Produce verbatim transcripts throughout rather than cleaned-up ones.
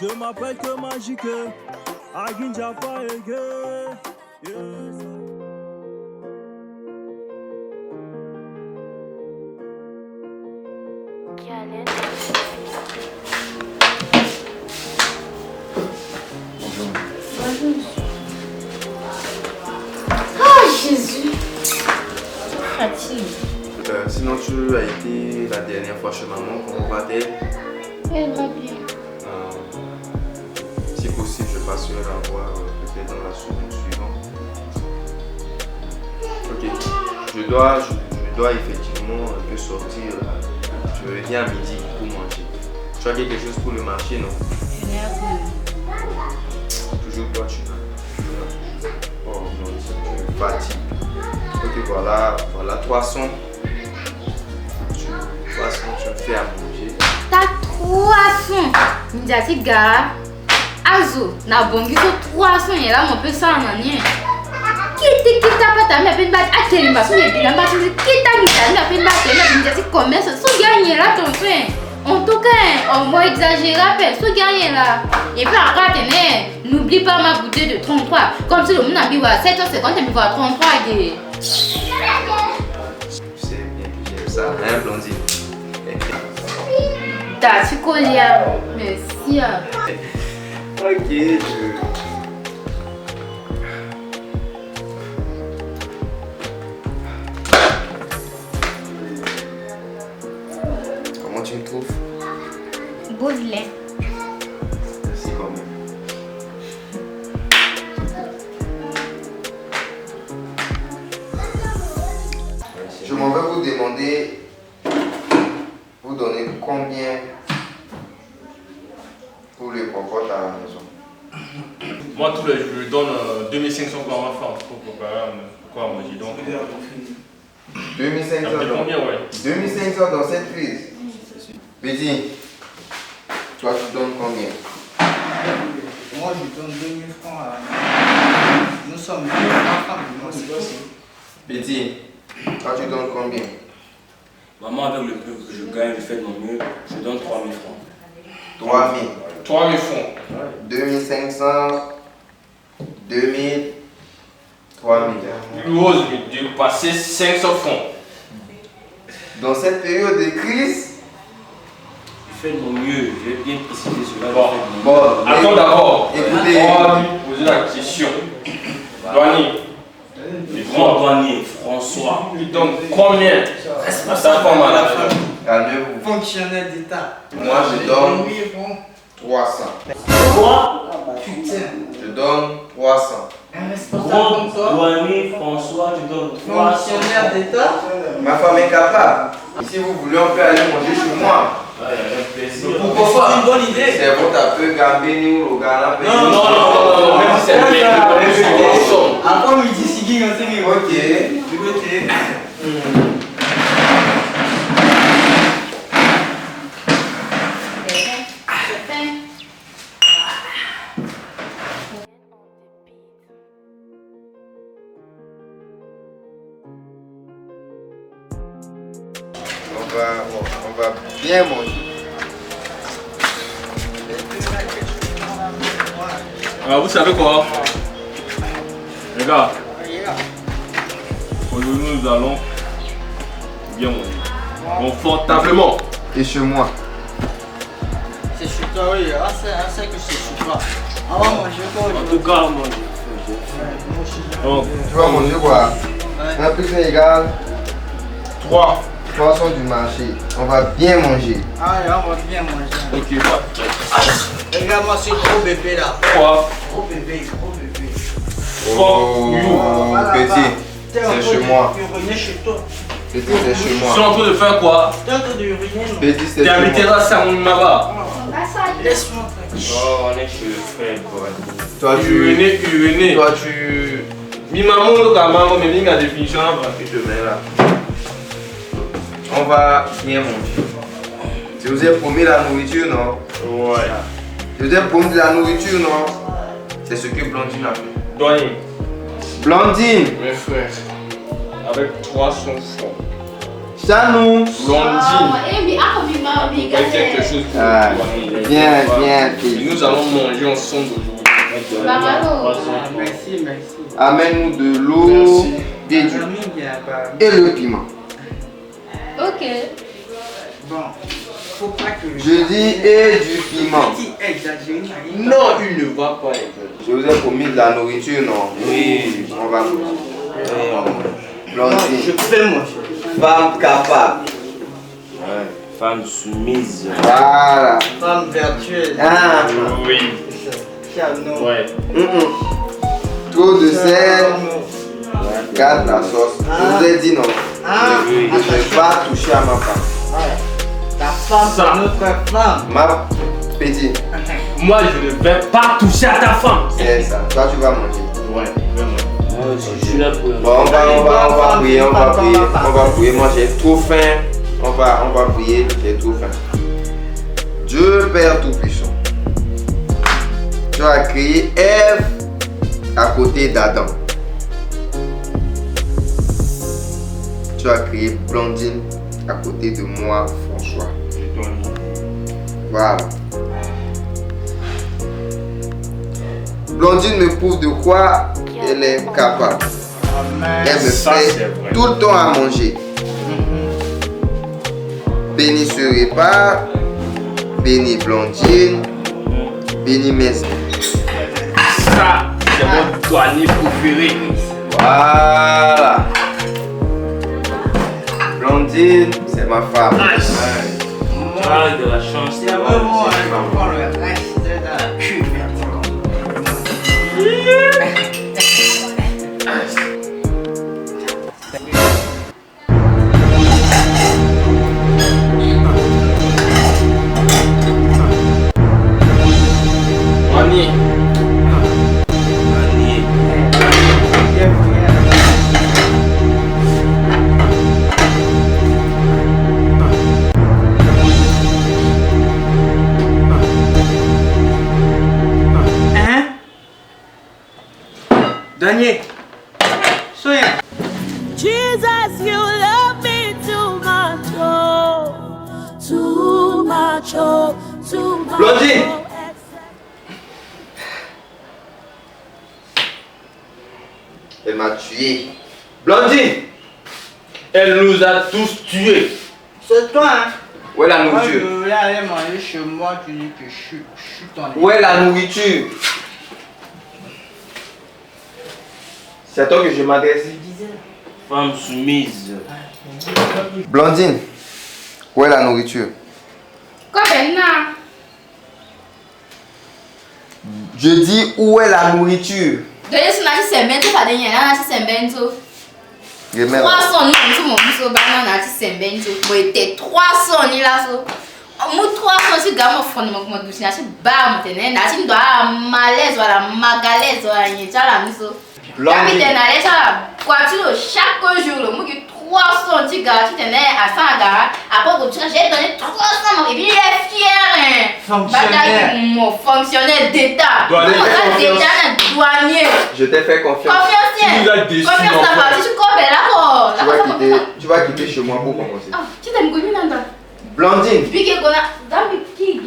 Je m'appelle que Magique, Aginja Faege. Yes. Bonjour. Ah, Jésus. Fatigue. Euh, sinon, tu as été la dernière fois chez maman, comment va-t-elle ? Elle va bien. Euh, si possible, je passerai la voir, euh, peut-être dans la semaine suivante. Ok. Je dois, je, je dois effectivement un peu sortir, là. Je reviens à midi pour manger. Tu as quelque chose pour le marché, non ? Je n'ai rien. Toujours toi, tu as. Oh non, tu me fatigues. Ok, voilà, voilà trois cents. Tu, trois cents, tu me fais à manger. T'as trois cents. Ndia ti ga. Azo, na bongi so trois cents nyen laa mo peut sara na ni. Kiti kita pata mi ape ni bati, akeli mba so ye bi na mba so kiti kita mi ape ni bati, na bi ndia ti commerce so gi anyen laa ton so. En tout cas, hein, on va exagérer à peine. So gi anyen laa. Et puis encore, tenez, n'oublie pas ma bouteille de trente-trois. Comme si le monde a mis à sept heures cinquante, mais voilà trente-trois, gay. Tu sais bien que j'aime ça, hein, Blondine ? T'as, tu connais, hein. Merci, hein. Ok, je... Comment tu me trouves ? Beau vilain. Merci quand même. Je m'en vais vous demander, vous donner combien pour le cocotte à la maison ? Moi, tous les jours, je lui donne, euh, deux mille cinq cents francs à ma femme pour préparer, euh, quoi à manger. Donc, deux mille cinq cents, ça fait combien, ouais ? Deux mille cinq cents dans cette crise. Petit, toi, tu donnes combien ? Moi, je donne deux mille francs à... Nous sommes deux, ma femme et moi, c'est tout. Petit, toi, tu donnes combien ? Maman, avec le peu que je gagne, je fais de mon mieux, je donne trois mille francs. Trois mille. Trois mille francs. Deux mille cinq cents, deux mille, trois mille. Plus haut, je vais dépasser cinq cents francs. Dans cette période de crise, je fais de mon mieux, je vais bien préciser cela, je fais de mon mieux. Bon, attends d'abord. Écoutez. On va lui poser la question. Douanier. Le grand douanier, François. Tu donnes combien ? Responsable de la famille. Calmez-vous. Fonctionnaire d'État. Moi, je donne trois cents. Quoi ? Putain. Je donne trois cents. Un responsable comme toi. Grand douanier François, tu donnes trois cents. Fonctionnaire d'État. Ma femme est capable. Et si vous voulez, on peut aller manger chez moi. Ouais, avec plaisir. Pourquoi pas ? C'est une bonne idée. C'est votre appel Gambé, ni ou le Ghana. Non, non, non, non, non, même si c'est un mec, c'est une bonne idée. Avant midi, si Guy, on s'est mis. Ok. Ok. On va, on, on va bien manger. Alors, vous savez quoi ? Les gars, aujourd'hui, nous allons bien manger. Confortablement. Et chez moi. C'est chez toi, oui. Ah, c'est, ah, c'est que c'est chez toi. Ah, on va manger quoi aujourd'hui ? En tout cas, moi, je fais, je fais. Donc, tu vas manger quoi ? Ouais. Un plus un égale ? Trois. Trois sont du marché. On va bien manger. Ah, là, on va bien manger. Ok, pas de... Regarde-moi ce gros bébé là. Quoi ? Gros bébé, gros bébé. Fuck you. Oh, petit. C'est chez moi. Petit, c'est chez moi. Je suis en train de faire quoi ? T'es en train de uriner, non ? Petit, c'est chez moi. T'es invité là, c'est un maba. Laisse-moi tranquille. Oh, on est chez le frère, quoi. Toi, tu uriner, uriner. Toi, tu... Mi maman, le gamin, mais mi, la définition, là, va te mettre là. On va bien manger. Je vous ai promis la nourriture, non ? Ouais. Je vous ai promis de la nourriture, non ? C'est ce que Blondine a fait. Douanier. Blondine. Mes frères, avec trois cents francs, Tiens-nous. Blondine. Ah, eh, mais, ah, mais, mais, mais, quelque chose pour toi. Viens, viens, fils. Et nous allons manger ensemble aujourd'hui. Bah, bravo. Ah, merci, merci. Amène-nous de l'eau, merci, et du, et le piment. Ok. Bon, faut pas que... Je dis et du piment. Petit exagéré, non, il ne va pas exagérer. Je vous ai promis de la nourriture, non ? Oui. On va manger. Oui, on va. Blondine. Non, je peux manger. Femme capable. Ouais, femme soumise. Voilà. Femme vertueuse. Ah. Oui. C'est ça. Ouais. Mm-mm. Trop de sel. Garde la sauce. Ah. Je vous ai dit non. Ah. Oui. Je ne vais pas toucher à ma femme. Ouais. Ta femme, c'est notre femme. Ma petite. Moi, je ne vais pas toucher à ta femme. C'est ça. Toi, tu vas manger. Ouais, je vais manger. Moi aussi, je suis là pour... Bon, on va, on va, on va prier, on va prier, on va prier. Moi, j'ai trop faim. On va, on va prier, j'ai trop faim. Dieu Père Tout-Puissant, tu as créé Ève à côté d'Adam. Tu as créé Blondine à côté de moi, François. Voilà. Blondine me prouve de quoi elle est capable. Amen. Elle me fait tout le temps à manger. Bénis ce repas, bénis Blondine, bénis mes... Ça, c'est mon douanier préféré. Voilà. Blondine, c'est ma femme. Nice. Tu as de la chance. C'est vraiment un... Hein? Daniel. Soya. Jesus, you love me too much, oh, too much, oh, too much. Blondine. Oh, elle m'a tué. Blondine. Elle nous a tous tués. C'est toi, hein? Où est la nourriture? Moi, je voulais aller manger chez moi, tu dis que je suis, je suis ton... Où est la nourriture? C'est à toi que je m'adresse. Femme soumise. Blondine, où est la nourriture? Quoi, maintenant? Je dis, où est la nourriture? Donc, ye so na ti sembe ni so, fade nyen na ti sembe ni so? Trois cents ni, mo so, mo so baa na ti sembe ni so. Mo ete trois cents ni laso. Mu trois cents ti ga, mo fondre mo, mo duti na ti baa, mo tene na ti ndo, ah, malaise wala magalèse wala nyen ti ala ni so. Capitaine, na le ti ala kua ti lo, chaque jour lo mu gi trois cents ti ga titene asara ga. Après, au contraire, j'ai donné trois cents, et puis il est fier, hein. Fonctionnaire. Bata gi mo, fonctionnaire d'État. Douanier. Mo za d'État na douanier. Je t'ai fait confiance. Confiance, hein. Tu nous as déçus, mon frère. Confiance, ça va, tu cours là, quoi. Tu vas quitter, tu vas quitter chez moi pour commencer. Ah, tu t'aimes comme une nana. Blondine. Piqué, qu'on a, dans le qui,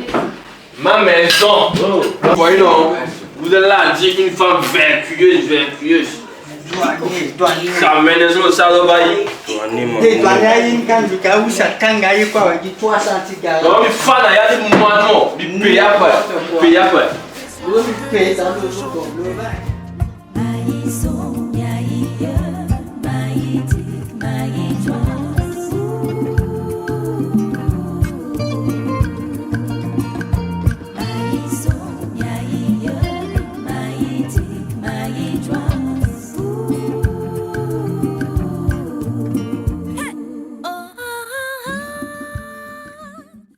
ma maison. Oh. Voyez, non. Vous êtes là à dire qu'une femme vertueuse, vertueuse. Douanier, douanier. Ça mène sur le salon, va y. Douanier, mon... Te douanier aye ni ka ndu ka usa kanga ye kua wa gi trois cents ti ga. Non, mi fa na ya ti mois, non. Mi paye après. Mi paye après. Oui, mi paye dans le jour comme le...